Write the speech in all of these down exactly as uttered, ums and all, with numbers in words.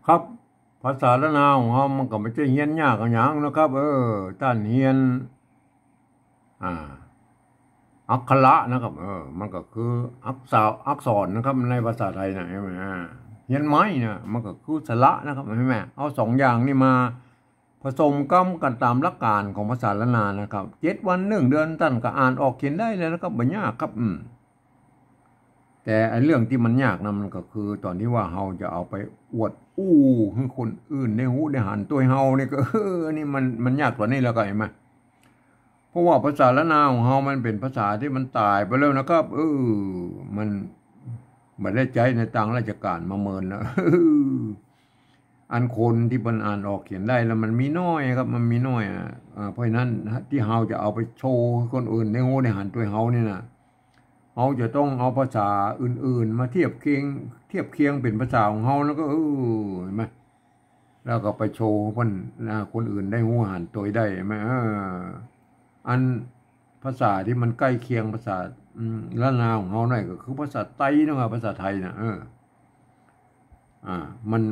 ครับ ภาษาล้านนาของเฮามันก็บ่ใจ้เฮียนยากอะหยังนะครับ เออ ต้านเฮียน อ่า อักขระนะครับ เออ มันก็คืออักษา อักษรนะครับ ในภาษาไทยนะ หันก่อ อ่า เฮียนไม้นะ มันก็คือสระนะครับ หันก่อ เอาสองอย่างนี้มาผสมกำกั๋นต๋ามหลักก๋านของภาษาล้านนานะครับ เจ็ดวันนึ่งเดือนต้านก็อ่านออกเขียนได้แล้วนะครับ บ่ยากครับ อืม แต่ไอ้เรื่องตี้มันยากนะ มันก็คือต๋อนตี้ว่าเฮาจะเอาไปอวดอู้หื้อคนอื่นได้ฮู้ได้หันตวยเฮานี่ก็ เออ นี่มัน มันยากต๋อนนี้แล้วก็ หันก่อ เพราะว่าภาษาล้านนาของเฮามันเป๋นภาษาตี้มันต๋ายไปแล้วนะครับ เออ มันบ่ได้ใจ๊ในตางราชก๋านมาเมินแล้ว อันคนตี้เปิ้นอ่านออกเขียนได้แล้วมันมีน้อยครับ มันมีน้อยอะ อ่า เพราะฉะนั้นตี้เฮาจะเอาไปโชว์หื้อคนอื่นได้ฮู้ได้หันตวยเฮานี่นะ เฮาจะต้องเอาภาษาอื่นๆ มาเทียบเคียง เทียบเคียงเป๋นภาษาของเฮา แล้วก็ เออ หันก่อ แล้วก็ไปโชว์เปิ้น อ่า คนอื่นได้ฮู้หันตวยได้ หันก่อ เออ อันภาษาตี้มันใก้เคียงภาษา อืม ล้านนาของเฮาหน่อยก็คือภาษาไตเนาะ ภาษาไทยนะ เออ อ่า มัน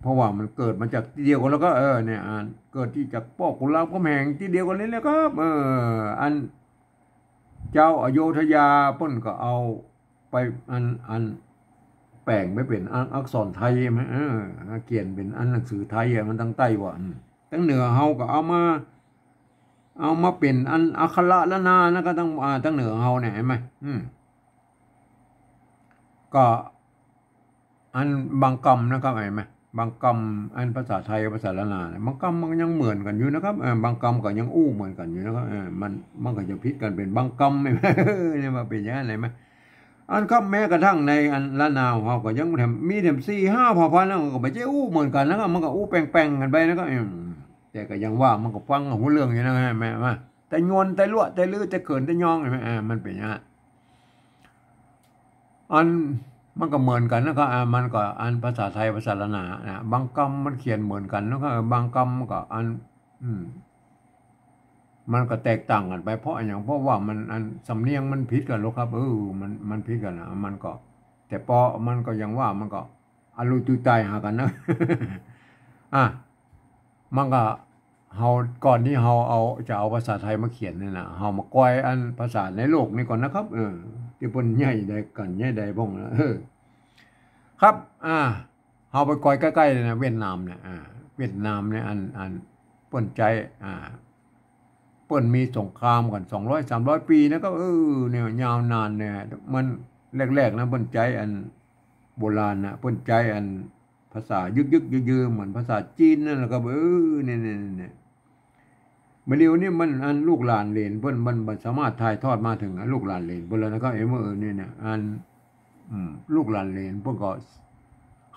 เพราะว่ามันเกิดมาจากตี้เดียวกั๋นแล้วก็ เออ เนี่ย อ่า เกิดตี้จากป้อขุนรามคำแหงตี้เดียวกั๋นนี่แหละครับ เออ อัน เจ้าอโยธยาเปิ้นก็เอาไปอัน อันแป๋งไปเป๋นอัก อักษรไทยหันก่อ เออ เขียนเป๋นอันหนังสือไทยอะ มันตางใต้ว่า อืม ตางเหนือเฮาก็เอามา เอามาเป๋นอันอักขระล้านนานะ ก็ตาง อ่า ตางเหนือเฮาเนี่ย หันก่อ อืม ก็ อันบางกำนะครับ หันก่อ บางกำอันภาษาไทยกับภาษาล้านนาเนี่ย บางกำมันก็ยังเหมือนกั๋นอยู่นะครับ เออ บางกำก็ยังอู้เหมือนกั๋นอยู่นะครับ เออ มัน มันก็จะผิดกั๋นเป๋นบางกำ หันก่อ เนี่ย มันเป๋นอย่างนั้น หันก่อ อันครับ แม้กระทั่งในอันล้านนาของเฮาก็ยังแถม มีแถมสี่ห้าเผ่าพันธุ์นะ ก็บ่ใจ้อู้เหมือนกั๋นนะครับ มันก็อู้แป่งๆ กั๋นไปนะครับ อืม แต่ก็ยังว่ามันก็ฟังฮู้เรื่องอยู่นะ หันก่อ แม่นบ่ ไตยวน ไตลัวะ ไตลือ ไตเขิน ไตยอง หันก่อ อ่า มันเป๋นอย่างนั้น อันมันก็เหมือนกั๋นนะครับ อ่า มันก็อันภาษาไทย ภาษาล้านนานะ บางกำมันเขียนเหมือนกั๋นนะครับ เออ บางกำมันก็อัน อืม มันก็แตกต่างกั๋นไป เพราะอะหยัง เพราะว่ามัน อันสำเนียงมันผิดกั๋นแล้วครับ เออ มัน มันผิดกั๋นนะ มันก็ แต่ปอมันก็ยังว่ามันก็อะลูจุยตายหากั๋นนะ อ่ะ มันก็ เฮา ก่อนตี้เฮาเอา จะเอาภาษาไทยมาเขียนเนี่ยนะ เฮามาก่อยอันภาษาในโลกนี้ก่อนนะครับ เออ ตี้เปิ้นใหญ่ได้กั๋น ใหญ่ได้บ้องนะ เออ ครับ อ่า เฮาไปก่อยใก้ๆ เลยนะ เวียดนามเนี่ย อ่า เวียดนามเนี่ย อัน อันเปิ้นใจ๊ อ่า เปิ้นมีสงครามกั๋น สองร้อยสามร้อย ปี๋นะครับ เออ เนี่ย ยาวนานเนี่ย มันแรกๆ นะ เปิ้นใจ๊อันโบราณนะ เปิ้นใจ๊อันภาษายึกๆ ยือๆ เหมือนภาษาจีนนั่นแหละครับ เออ เนี่ย เนี่ย เนี่ย บ่าเดี่ยวนี้มัน อันลูกหลานเหลนเปิ้น มัน มันสามารถถ่ายทอดมาเถิงลูกหลานเหลนเปิ้นแล้วนะครับ เออ เออ เนี่ย เนี่ย อัน อืม ลูกหลานเหลนเปิ้นก็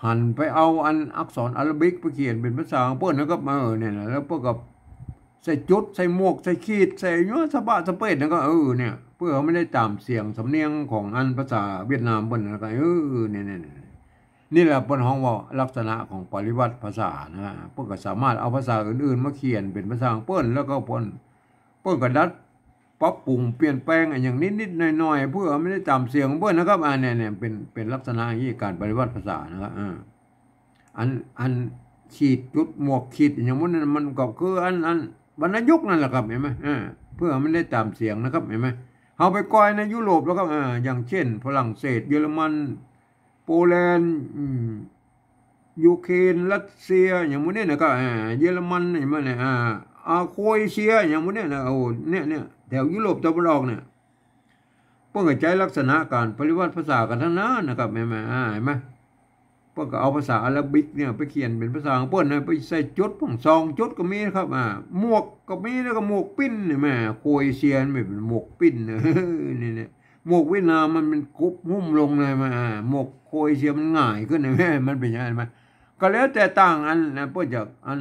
หันไปเอาอันอักษรอาราบิกไปเขียนเป๋นภาษาของเปิ้นนะครับ เออ เนี่ยนะ แล้วเปิ้นก็ใส่จุด ใส่หมวก ใส่ขีด ใส่หยังสะบะสะเปดนะครับ เออ เนี่ย เปื้อหื้อมันได้ต๋ามเสียงสำเนียงของอันภาษาเวียดนามเปิ้นนะครับ เออ เนี่ย เนี่ย เนี่ย นี่แหละเปิ้นฮ้องว่าลักษณะของปริวัติภาษานะ เปิ้นก็สามารถเอาภาษาอื่นๆ มาเขียนเป๋นภาษาของเปิ้น แล้วก็เปิ้น เปิ้นก็ดัดปรับปรุงเปลี่ยนแปลงอะหยังนิดๆ หน่อยๆ เปื้อหื้อมันได้ต๋ามเสียงของเปิ้นนะครับ อ่า เนี่ย เนี่ย เป๋น เป๋นลักษณะอย่างนี้ ก๋านปริวัติภาษานะครับ อ่า อัน อันขีดจุดหมวกขีดอะหยังหมู่นั้น มันก็คืออัน อันวรรณยุกต์นั่นแหละครับ หันก่อ อ่า เปื้อหื้อมันได้ต๋ามเสียงนะครับ หันก่อ เฮาไปก่อยในยุโรปแล้วครับ อ่า อย่างเช่น ฝรั่งเศส เยอรมัน โปแลนด์ อืม ยูเครน รัสเซีย อย่างหมู่นี้นะครับ อ่า เยอรมัน อย่างหมู่นี้ อ่า อ่า โครเอเชีย อย่างหมู่นี้นะ โอ้ เนี่ย เนี่ย แถวยุโรปตะวันออกเนี่ย เปิ้นก็ใจ๊ลักษณะก๋านปริวัติภาษากั๋นตังนั้นนะครับ หันก่อ อ่า หันก่อ เปิ้นก็เอาภาษาอาราบิกเนี่ยไปเขียนเป๋นภาษาของเปิ้นนะ ไปใส่จุดพ่อง สองจุดก็มีนะครับ อ่า หมวกก็มี แล้วก็หมวกปิ้นเนี่ย หันก่อ โครเอเชียมันเป๋นหมวกปิ้นนะ นี่ เนี่ย หมวกเวียดนามมันเป๋นกุบหุ้มลงเลย หันก่อ อ่า หมวกโครเอเชียมันหงายขึ้นนะ หันก่อ มันเป๋นอย่างนั้น หันก่อ ก็แล้วแต่ต่างอันนะ เปิ้นจะอัน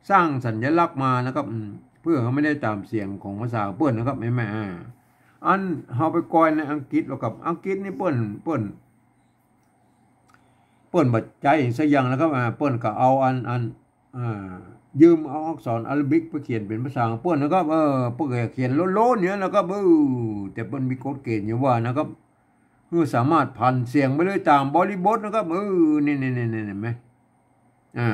สร้างสัญลักษณ์มานะครับ อืม เปื้อหื้อมันได้ต๋ามเสียงของภาษาเปิ้นนะครับ หันก่อ อ่า อันเฮาไปก่อยในอังกฤษแล้วครับ อังกฤษนี่เปิ้น เปิ้น เปิ้นบ่ใจ๊สักอย่างนะครับ อ่า เปิ้นก็เอาอัน อัน อ่า ยืมเอาอักษรอาราบิกไปเขียนเป๋นภาษาของเปิ้นนะครับ เออ เปิ้นก็เขียนโล้นๆ อย่างนี้นะครับ เออ แต่เปิ้นมีกฎเกณฑ์อยู่ว่านะครับ คือสามารถผันเสียงไปได้ต๋ามบริบทนะครับ เออ นี่ นี่ นี่ นี่ หันก่อ แม่น อ่า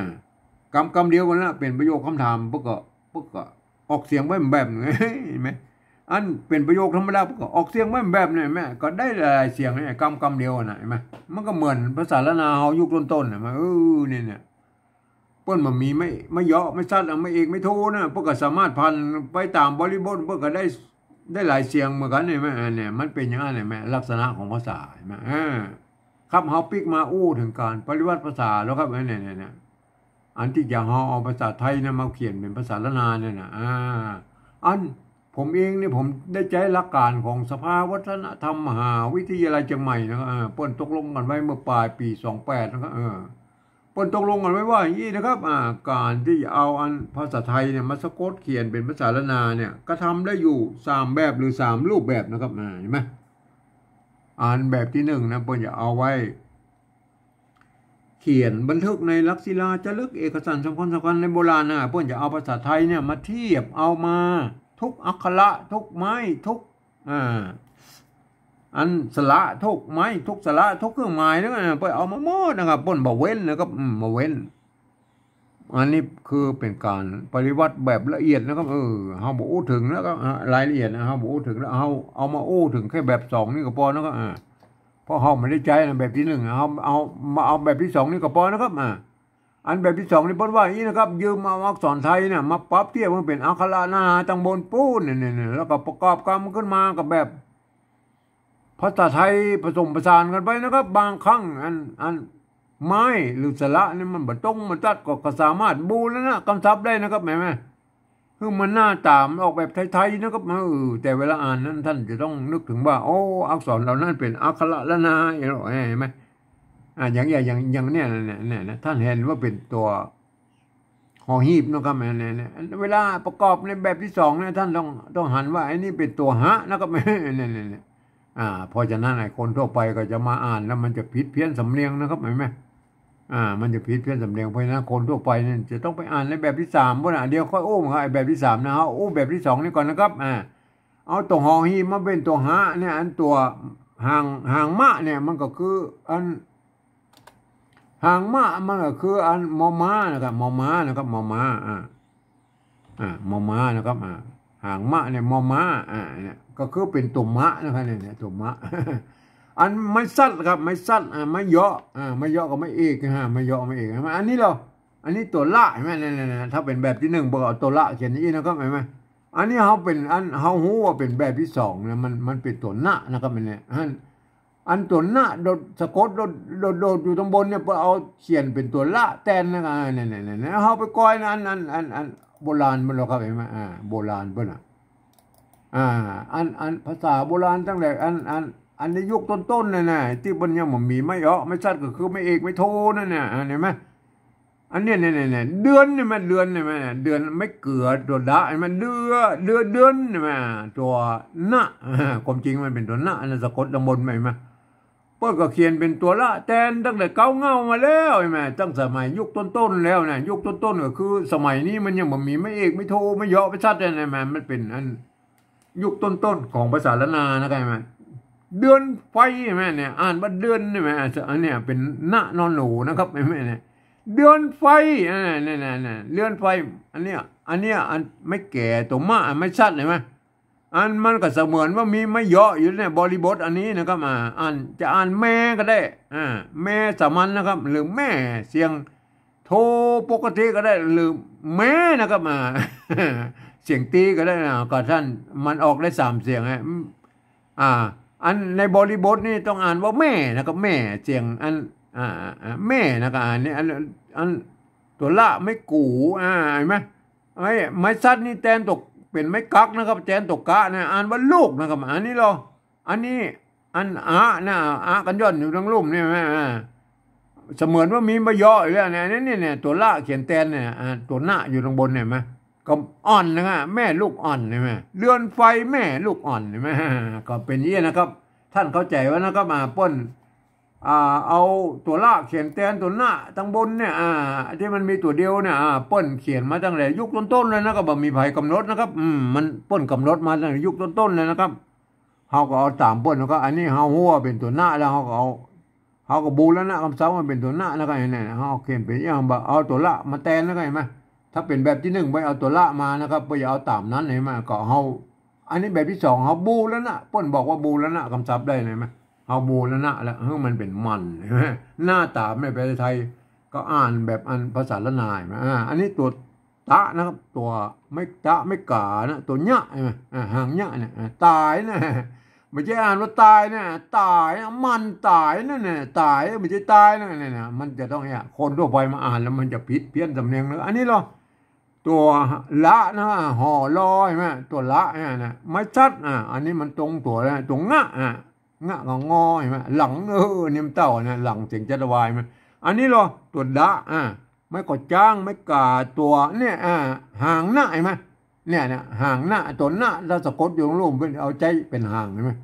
กำ กำเดียวกั๋นนะ เป๋นประโยคกำถาม เปิ้นก็ เปิ้นก็ออกเสียงไว้แบบนึ่ง หันก่อ อันเป๋นประโยคธรรมดา เปิ้นก็ออกเสียงไว้แบบนึ่ง หันก่อ ก็ได้หลายๆ เสียงเนี่ย กำ กำเดียวน่ะ หันก่อ มันก็เหมือนภาษาล้านนาเฮายุคต้นๆ น่ะ หันก่อ เออ เนี่ย เนี่ย เปิ้นบ่มีไม้ ไม้เหยาะ ไม้ซัด ไม้เอก ไม้โทนะ เปิ้นก็สามารถผันไปต๋ามบริบท เปิ้นก็ได้ ได้หลายเสียงเหมือนกั๋น หันก่อ เนี่ย มันเป๋นอย่างนั้น หันก่อ ลักษณะของภาษา หันก่อ อ่า ครับ เฮาปิ๊กมาอู้เถิงก๋านปริวัติภาษาแล้วครับ เนี่ย เนี่ย เนี่ย อันตี้จะเฮาเอาภาษาไทยเนี่ยมาเขียนเป๋นภาษาล้านนาเนี่ยนะ อ่า อันผมเองเนี่ยผมได้ใจ๊หลักก๋านของสภาวัฒนธรรมมหาวิทยาลัยเจียงใหม่นะครับ อ่า เปิ้นตกลงกั๋นไว้เมื่อป๋ายปี๋สองแปดนะครับ เออ เปิ้นตกลงกั๋นไว้ว่าอย่างนี้นะครับ อ่า ก๋านตี้จะเอาอันภาษาไทยเนี่ยมาสะกดเขียนเป๋นภาษาล้านนาเนี่ย ก็ทำได้อยู่สามแบบหรือสามรูปแบบนะครับ อ่า หันก่อ อันแบบตี้นึ่งนะ เปิ้นจะเอาไว้ เขียนบันทึกในหลักศิลาจารึกเอกสารสำคัญสำคัญในโบราณนะ เปิ้นจะเอาภาษาไทยเนี่ยมาเทียบ เอามาทุกอักขระ ทุกไม้ ทุก อ่า อันสระทุกไม้ ทุกสระทุกเครื่องหมายนะ เปิ้นเอามาหมดนะครับ เปิ้นบ่เว้นนะครับ อืม บ่เว้น อันนี้คือเป๋นก๋านปริวัติแบบละเอียดนะครับ เออ เฮาบ่อู้เถิงแล้วก็ อ่ะ รายละเอียดนะ เฮาบ่อู้เถิงแล้ว เฮาเอามาอู้เถิงแค่แบบสองนี่ก็ปอนะครับ อ่า เพราะเฮาบ่ได้ใจ๊นะ แบบตี้นึ่ง เฮาเอา มาเอาแบบตี้สองนี่ก็ปอนะครับ อ่า อันแบบตี้สองนี่เปิ้นว่าอย่างนี้นะครับ ยืมเอาอักษรไทยเนี่ยมาปรับเทียบให้เป๋นอักขระนานาตังบนปู๊น เนี่ย เนี่ย เนี่ย แล้วก็ประกอบกำขึ้นมากับแบบภาษาไทยผสมผสานกั๋นไปนะครับ บางครั้งอัน อันไม้หรือสระเนี่ยมันบ่ตรงบ่ตัด ก็ ก็สามารถบูรณะกำศัพท์ได้นะครับ หันก่อ คือมันหน้าต๋ามันออกแบบไทยๆ นะครับ เออ แต่เวลาอ่านนั้นท่านจะต้องนึกเถิงว่า โอ้ อักษรเหล่านั้นเป๋นอักขระล้านนา หันก่อ หันก่อ อ่า อย่าง อย่าง อย่าง อย่างเนี่ย เนี่ย เนี่ยนะ ท่านหันว่าเป๋นตั๋วหอหีบนะครับ เนี่ย เนี่ย เนี่ย เวลาประกอบในแบบตี้สองเนี่ย ท่านต้อง ต้องหันว่าไอ้นี่เป๋นตั๋วหะนะครับ เนี่ย เนี่ย เนี่ย อ่า เพราะฉะนั้นไอ้คนทั่วไปก็จะมาอ่านแล้วมันจะผิดเพี้ยนสำเนียงนะครับ หันก่อ อ่า มันจะผิดเพี้ยนสำเนียง เพราะฉะนั้นคนทั่วไปเนี่ยจะต้องไปอ่านในแบบตี้สามปู๊นนะ เดี๋ยวค่อยอู้มันครับ ไอ้แบบตี้สามนะ เฮาอู้แบบตี้สองนี่ก่อนนะครับ อ่า เอาตั๋วหอหีบมาเป๋นตั๋วหะเนี่ย อันตั๋วหาง หางมะเนี่ยมันก็คืออัน หางมะมันก็คืออันมอม้านะครับ มอม้านะครับ มอม้า อ่า อ่า มอม้านะครับ อ่า หางมะเนี่ย มอม้า อ่า เนี่ย ก็คือเป๋นตั๋วมะนะครับ เนี่ย เนี่ย ตั๋วมะ อันไม้ซัดครับ ไม้ซัด อ่า ไม้เหยาะ อ่า ไม้เหยาะกับไม้เอกนะฮะ ไม้เหยาะ ไม้เอก หันก่อ อันนี้เหรอ อันนี้ตั๋วละ หันก่อ เนี่ย เนี่ย เนี่ย ถ้าเป๋นแบบตี้นึ่ง เปิ้นก็เอาตั๋วละเขียนอย่างนี้นะครับ หันก่อ อันนี้เฮาเป๋น อันเฮาฮู้ว่าเป๋นแบบตี้สองนะ มัน มันเป๋นตั๋วนะนะครับ เนี่ย อัน อันตั๋วนะโดด สะกดโดด โดด โดดอยู่ตังบนเนี่ย เปิ้นเอาเขียนเป๋นตั๋วละแตนนะครับ เนี่ย เนี่ย เนี่ย เนี่ย เฮาไปก้อยนะ อัน อัน อัน อันโบราณเปิ้นแล้วครับ หันก่อ อ่า โบราณเปิ้นน่ะ อ่า อัน อันภาษาโบราณตั้งแต่อัน อัน อันในยุคต้นๆ นั่นน่ะ ตี้เปิ้นยังบ่มีไม้เหยาะ ไม้ซัด ก็คือไม้เอก ไม้โทนั่นน่ะ อ่า หันก่อ อันเนี้ย เนี่ย เนี่ย เนี่ย เดือนเนี่ย หันก่อ เดือนเนี่ย หันก่อ เดือน ไม้เกือตั๋วดะ หันก่อ เดือ เดือ เดือนเนี่ย หันก่อ ตั๋วนะ ความจริงมันเป๋นตั๋วนะ อันนั้นสะกดตังบน หันก่อ เปิ้นก็เขียนเป๋นตั๋วละแตนตั้งแต่เก๊าเหง้ามาแล้ว หันก่อ ตั้งสมัยยุคต้นๆ แล้วนะ ยุคต้นๆ ก็คือสมัยนี้มันยังบ่มีไม้เอก ไม้โท ไม้เหยาะ ไม้ซัด หันก่อ มันเป๋นอัน ยุคต้นๆ ของภาษาล้านนานะครับ หันก่อ เดือนไฟ หันก่อ เนี่ย อ่านว่าเดือน หันก่อ อันเนี้ยเป๋นนะนอนหนูนะครับ หันก่อ เนี่ย เดือนไฟ อ่า เนี่ย เนี่ย เนี่ย เดือนไฟ อันเนี้ย อันเนี้ย อันไม้แก่ตั๋วมะ ไม้ซัด หันก่อ อันมันก็เสมือนว่ามีไม้เหยาะอยู่ในบริบทอันนี้นะครับ อ่า อ่าน จะอ่านแม่ก็ได้ อ่า แม่สามัญนะครับ หรือแม่เสียงโทปกติก็ได้ หรือแม่นะครับ อ่า เสียงตีก็ได้นะ ก็ท่าน มันออกได้สามเสียงฮะ อืม อ่า อันในบริบทนี่ต้องอ่านว่าแม่นะครับ แม่เสียงอัน อ่า อ่า แม่นะครับ อันนี้ อัน อันตั๋วละไม้กู๋ อ่า หันก่อ ไม้ ไม้ซัดนี่แตนตั๋ว เป๋นไม้กั๊กนะครับ แตนตั๋วกะนะ อ่านว่าลูกนะครับ อันนี้เหรอ อันนี้ อันอะนะ อะกั๋นย่อนอยู่ตังลุ่มเนี่ย อ่า เสมือนว่ามีไม้เหยาะอยู่แล้วเนี่ย อันนี้เนี่ย ตั๋วละเขียนแตนเนี่ย อ่า ตั๋วนะอยู่ตังบนเนี่ย หันก่อ ก็อ่อนนะครับ แม่ลูกอ่อน หันก่อ เดือนไฟแม่ลูกอ่อน หันก่อ ก็เป๋นอย่างนี้นะครับ ท่านเข้าใจ๋ไว้นะครับ อ่า เปิ้น อ่า เอาตั๋วละเขียนแตนตั๋วนะตังบนเนี่ย อ่า ตี้มันมีตั๋วเดียวเนี่ย อ่า เปิ้นเขียนมาตั้งแต่ยุคต้นๆ เลยนะ ก็บ่มีใผก๋ำหนดนะครับ อืม มัน เปิ้นก๋ำหนดมาตั้งแต่ยุคต้นๆ เลยนะครับ เฮาก็เอาต๋ามเปิ้น แล้วก็อันนี้เฮาฮู้ว่าเป๋นตั๋วนะ แล้วเฮาก็เอา เขาก็บูรณะกำศัพท์มาเป๋นตั๋วนะนะครับ เนี่ย เขาเขียนเป๋นอย่างบ่า เอาตั๋วละมาแตนนะครับ หันก่อ ถ้าเป๋นแบบตี้นึ่งไปเอาตั๋วละมานะครับ บ่อย่าเอาต๋ามนั้น หันก่อ อันนี้แบบตี้สอง เขาบูรณะ เปิ้นบอกว่าบูรณะกำศัพท์ได้ หันก่อ เขาบูรณะแล้ว หื้อมันเป๋นมัน หันก่อ หน้าต๋าไม่แปลไทย ก็อ่านแบบอันภาษาล้านนา หันก่อ อ่า อันนี้ตั๋วตะนะครับ ตั๋วไม้ตะไม้ก๋านะ ตั๋วยะ หันก่อ อ่า หางยะเนี่ย อ่า ต๋ายนะ บ่ใจ้อ่านว่าต๋ายนะ ต๋ายนะ มันต๋ายนั่นแหละ ต๋าย บ่ใจ้ต๋ายนะ เนี่ยนะ มันจะต้องเนี่ย คนทั่วไปมาอ่านแล้วมันจะผิดเพี้ยนสำเนียงเนอะ อันนี้ลอ ตั๋วละนะ หอลอ หันก่อ ตั๋วละเนี่ยนะ ไม้สัตว์ อ่า อันนี้มันตรงตั๋วแล้ว ตั๋วงะ อ่า งะกับงอ หันก่อ หลัง เออ เนี่ยมันเต้านะ หลังเสียงจัตวา หันก่อ อันนี้ลอ ตั๋วดะ อ่า ไม้ก่อจ๊าง ไม้ก๋า ตั๋วเนี่ย อ่า หางนะ หันก่อ เนี่ยนะ หางนะ ตั๋วนะ ถ้าสะกดอยู่ตรงลุ่ม เปิ้นเอาใจ๊เป๋นหาง หันก่อ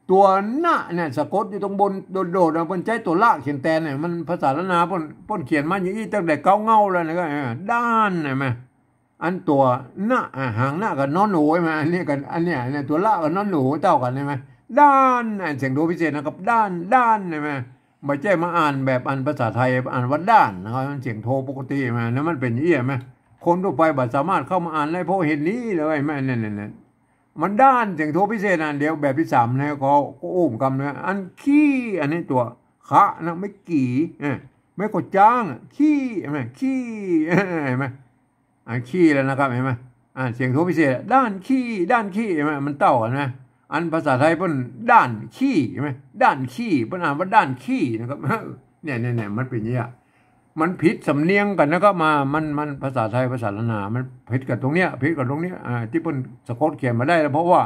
ตั๋วนะเนี่ย สะกดอยู่ตรงบนโดดๆ นะ เปิ้นใจ๊ตั๋วละเขียนแตนเนี่ย มันภาษาล้านนา เปิ้น เปิ้นเขียนมาอย่างอี้ตั้งแต่เก๊าเง้าแล้วนะ ก็ เออ ด้าน หันก่อ อันตั๋วนะ อ่า หางนะกับนอหนู หันก่อ อันนี้กับ อันเนี้ยเนี่ย ตั๋วละกับนอหนูเต้ากั๋น หันก่อ ด้าน อันเสียงโทพิเศษนะครับ ด้าน ด้าน หันก่อ บ่ใจ้มาอ่านแบบอันภาษาไทย อ่านว่าด้านนะครับ มันเสียงโทปกติ หันก่อ นั่นมันเป๋นอย่างอี้ หันก่อ คนทั่วไปบ่สามารถเข้ามาอ่านได้ เพราะเหตุนี้เลย หันก่อ เนี่ย เนี่ย เนี่ย มันด้าน เสียงโทพิเศษ อันเดียว แบบตี้สามเนี่ย ก็ ก็อู้กำเนอะ อันขี้ อันนี้ตั๋วคะนะ ไม้กี่ เออ ไม้ก่อจ๊างอะ ขี้ หันก่อ ขี้ เออ หันก่อ อันขี้แล้วนะครับ หันก่อ อ่า เสียงโทพิเศษ ด้านขี้ ด้านขี้ หันก่อ มันเต้ากั๋นนะ อันภาษาไทยเปิ้นด้านขี้ หันก่อ ด้านขี้ เปิ้นอ่านว่าด้านขี้นะครับ เนี่ย เนี่ย เนี่ย มันเป๋นอย่างนี้อะ มันผิดสำเนียงกั๋นนะครับ มา มัน มันภาษาไทยภาษาล้านนา มันผิดกั๋นตรงเนี้ย ผิดกั๋นตรงเนี้ย อ่า ตี้เปิ้นสะกดเขียนมาได้แล้ว เพราะว่า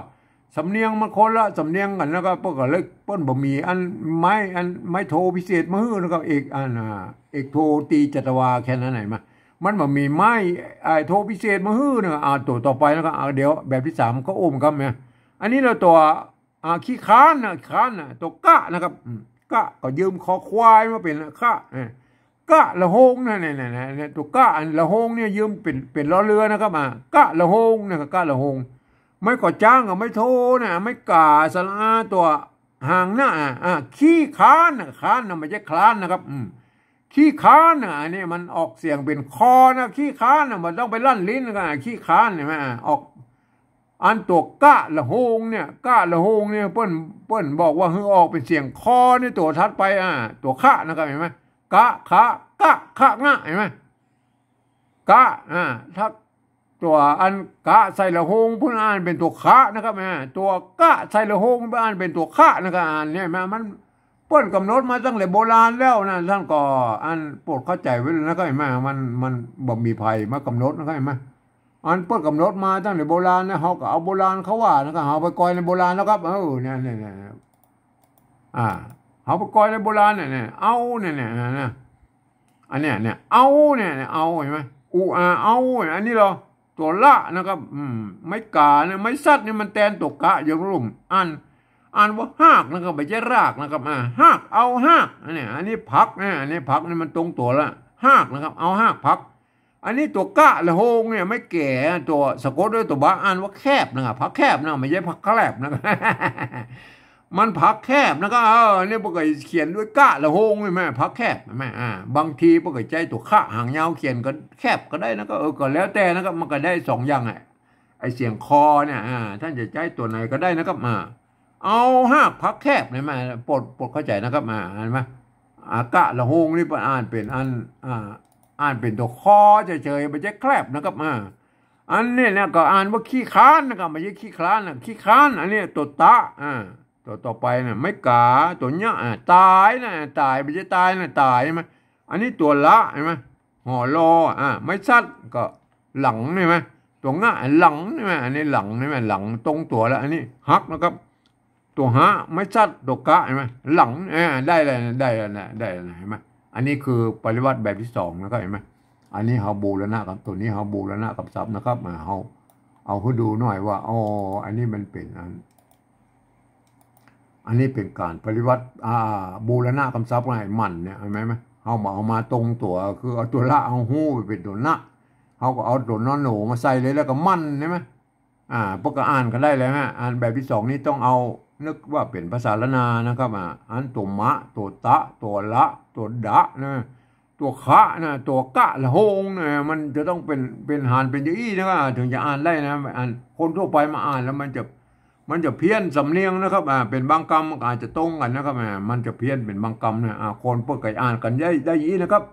สำเนียงมันคนละสำเนียงกั๋นนะครับ เปิ้นก็เลย เปิ้นบ่มีอันไม้ อันไม้โทพิเศษมาหื้อนะครับ เอก อัน อ่า เอกโทตีจัตวาแค่นั้น หันก่อ มันบ่มีไม้ ไอ้โทพิเศษมาหื้อนะครับ อ่า ตั๋วต่อไปนะครับ อ่า เดี๋ยวแบบตี้สามก็อู้กำเนี่ย อันนี้ลอตั๋ว อ่า ขี้ค้านนะ ค้านนะ ตั๋วกะนะครับ อืม กะ ก็ยืมคอควายมาเป๋นนะ กะ เออ กะละโฮงนะ เนี่ย เนี่ย เนี่ย ตั๋วกะอันละโฮงเนี่ยยืมเป๋น เป๋นรอเรือนะครับ อ่า กะละโฮงนะครับ กะละโฮง ไม้ก่อจ๊างกับไม้โทนะ ไม้ก๋าสระอา ตั๋วหางนะ อ่า อ่า ขี้ค้านนะ ค้านนะ บ่ใจ้คลานนะครับ อืม ขี้ค้านนะ อันนี้มันออกเสียงเป๋นคอนะ ขี้ค้านนะ บ่ต้องไปลั่นลิ้นนะ ขี้ค้าน หันก่อ อ่า ออก อันตั๋วกะละโฮงเนี่ย กะละโฮงเนี่ย เปิ้น เปิ้นบอกว่าหื้อออกเป๋นเสียงคอในตั๋วถัดไป อ่า ตั๋วคะนะครับ หันก่อ กะ คะ กะ คะ งะ หันก่อ กะ อ่า ถ้าตั๋วอันกะใส่ละโฮง เปิ้นอ่านเป๋นตั๋วคะนะครับ อ่า ตั๋วกะใส่ละโฮง เปิ้นอ่านเป๋นตั๋วคะนะครับ อ่า เนี่ย มัน มัน เปิ้นก๋ำหนดมาตั้งแต่โบราณแล้วนะ ต้านก็อันโปรดเข้าใจ๋ไว้เลยนะครับ หันก่อ มัน มันบ่มีใผมาก๋ำหนดนะครับ หันก่อ อันเปิ้นก๋ำหนดมาตั้งแต่โบราณนะ เฮาก็เอาโบราณเขาว่านะครับ เฮาไปกอยในโบราณแล้วครับ เออ เนี่ย เนี่ย เนี่ย อ่า เฮาไปกอยในโบราณเนี่ย เนี่ย เอา เนี่ย เนี่ย เนี่ย อันเนี้ย เนี่ย เอา เนี่ย เนี่ย เอา หันก่อ อุ อา เอา อันนี้ลอตั๋วละนะครับ อืม ไม้ก๋าเนี่ย ไม้สัตว์เนี่ย มันแตนตั๋วกะอยู่ลุ่ม อ่าน อ่านว่าฮากนะครับ บ่ใจ้รากนะครับ อ่า ฮาก เอาฮาก อันเนี้ย อันนี้ผักนะ อันนี้ผักเนี่ยมันตรงตั๋วละ ฮากนะครับ เอาฮากผัก อันนี้ตั๋วกะละโฮงเนี่ย ไม้แก๋ ตั๋วสะกดด้วยตั๋วบะ อ่านว่าแคบนะครับ ผักแคบนะ บ่ใจ้ผักแคลบนะครับ มันผักแคบนะครับ เออ เนี่ยเปิ้นก็เขียนด้วยกะละโฮง หันก่อ ผักแคบ หันก่อ อ่า บางทีเปิ้นก็ใจ๊ตั๋วคะหางยาวเขียนก็แคบก็ได้นะครับ เออ ก็แล้วแต่นะครับ มันก็ได้สองอย่างอะ ไอ้เสียงคอเนี่ย อ่า ต้านจะใจ๊ตั๋วไหนก็ได้นะครับ อ่า เอาฮากผักแคบ หันก่อ โปรด โปรดเข้าใจ๋นะครับ อ่า หันก่อ อ่า กะละโฮงนี่เปิ้นอ่านเป๋นอัน อ่า อ่านเป๋นตั๋วคอเฉยๆ บ่ใจ้แคลบนะครับ อ่า อันนี้เนี่ยก็อ่านว่าขี้ค้านนะครับ บ่ใจ้ขี้คลานนะ ขี้ค้าน อันนี้ตั๋วตะ อ่า ตั๋วต่อไปนะ ไม้ก๋า ตั๋วยะ อ่า ต๋ายนะ ต๋าย บ่ใจ้ตายนะ ต๋าย หันก่อ อันนี้ตั๋วละ หันก่อ หอลอ อ่า ไม้สัตว์ก็หลัง หันก่อ ตั๋วงะ หลัง หันก่อ อันนี้หลัง หันก่อ หลังตรงตั๋วแล้ว อันนี้ฮักนะครับ ตั๋วฮะ ไม้สัตว์ ตั๋วกะ หันก่อ หลัง อ่า ได้แล้วนะ ได้แล้วนะ ได้แล้วนะ หันก่อ อันนี้คือปริวรรตแบบตี้สองนะครับ หันก่อ อันนี้เฮาบูรณะครับ ตั๋วนี้เฮาบูรณะกำศัพท์นะครับ อ่า เฮา เอาหื้อดูหน่อยว่า อ๋อ อันนี้มันเป๋นอัน อันนี้เป๋นก๋านปริวรรต อ่า บูรณะกำศัพท์ไง มันเนี่ย หันก่อ เฮามา เอามาตรงตั๋ว คือเอาตั๋วละ เอาฮู้ไปเป๋นตั๋วนะ เฮาก็เอาตั๋วนอนหนูมาใส่เลย แล้วก็มัน หันก่อ อ่า เปิ้นก็อ่านกั๋นได้แล้วฮะ อ่านแบบตี้สองนี้ต้องเอา นึกว่าเป๋นภาษาล้านนานะครับ อ่า อันตั๋วมะ ตั๋วตะ ตั๋วละ ตั๋วดะนะ ตั๋วคะนะ ตั๋วกะละหงนะ มันจะต้องเป๋น เป๋นหานเป๋นจาอี้นะครับ อ่า เถิงจะอ่านได้นะ อันคนทั่วไปมาอ่านแล้วมันจะ มันจะเพี้ยนสำเนียงนะครับ อ่า เป๋นบางกำมันก็อาจจะตรงกั๋นนะครับ อ่า มันจะเพี้ยนเป๋นบางกำนะ อ่า คนเปิ้นก็อ่านกั๋นได้ ได้อี้นะครับ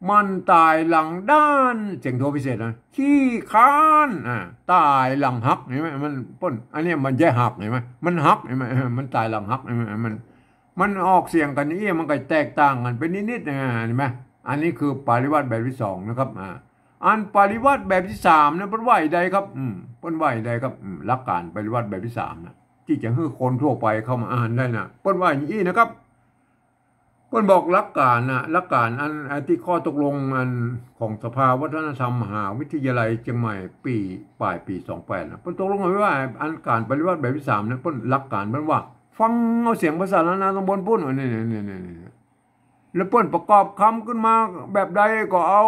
มันต๋ายหลังด้าน เสียงโทพิเศษนะ ขี้คร้าน อ่า ต๋ายหลังหัก หันก่อ มันเปิ้น อันนี้มันบ่ใจ้หัก หันก่อ มันหัก หันก่อ เออ มันต๋ายหลังหัก หันก่อ มัน มันออกเสียงกั๋นอี้ มันก็แตกต่างกั๋นไปนิดๆ นะ หันก่อ อันนี้คือปริวรรตแบบตี้สองนะครับ อ่า อันปริวรรตแบบตี้สามนะ เปิ้นว่าจะใดครับ อืม เปิ้นว่าจะใดครับ อืม หลักก๋านปริวรรตแบบตี้สามนะ ตี้จะหื้อคนทั่วไปเข้ามาอ่านได้นะ เปิ้นว่าอย่างอี้นะครับ เปิ้นบอกหลักก๋านนะ หลักก๋านอัน อันตี้ข้อตกลงอันของสภาวัฒนธรรมมหาวิทยาลัยเจียงใหม่ปี๋ ป๋ายปี๋สองแปดนะ เปิ้นตกลงเอาไว้ว่า อันก๋านปริวรรตแบบตี้สามนะ เปิ้นหลักก๋านเปิ้นว่า ฟังเอาเสียงภาษาล้านนาตังบนปู๊น อันนี้ นี่ นี่ นี่ แล้วเปิ้นประกอบกำขึ้นมาแบบใดก็เอา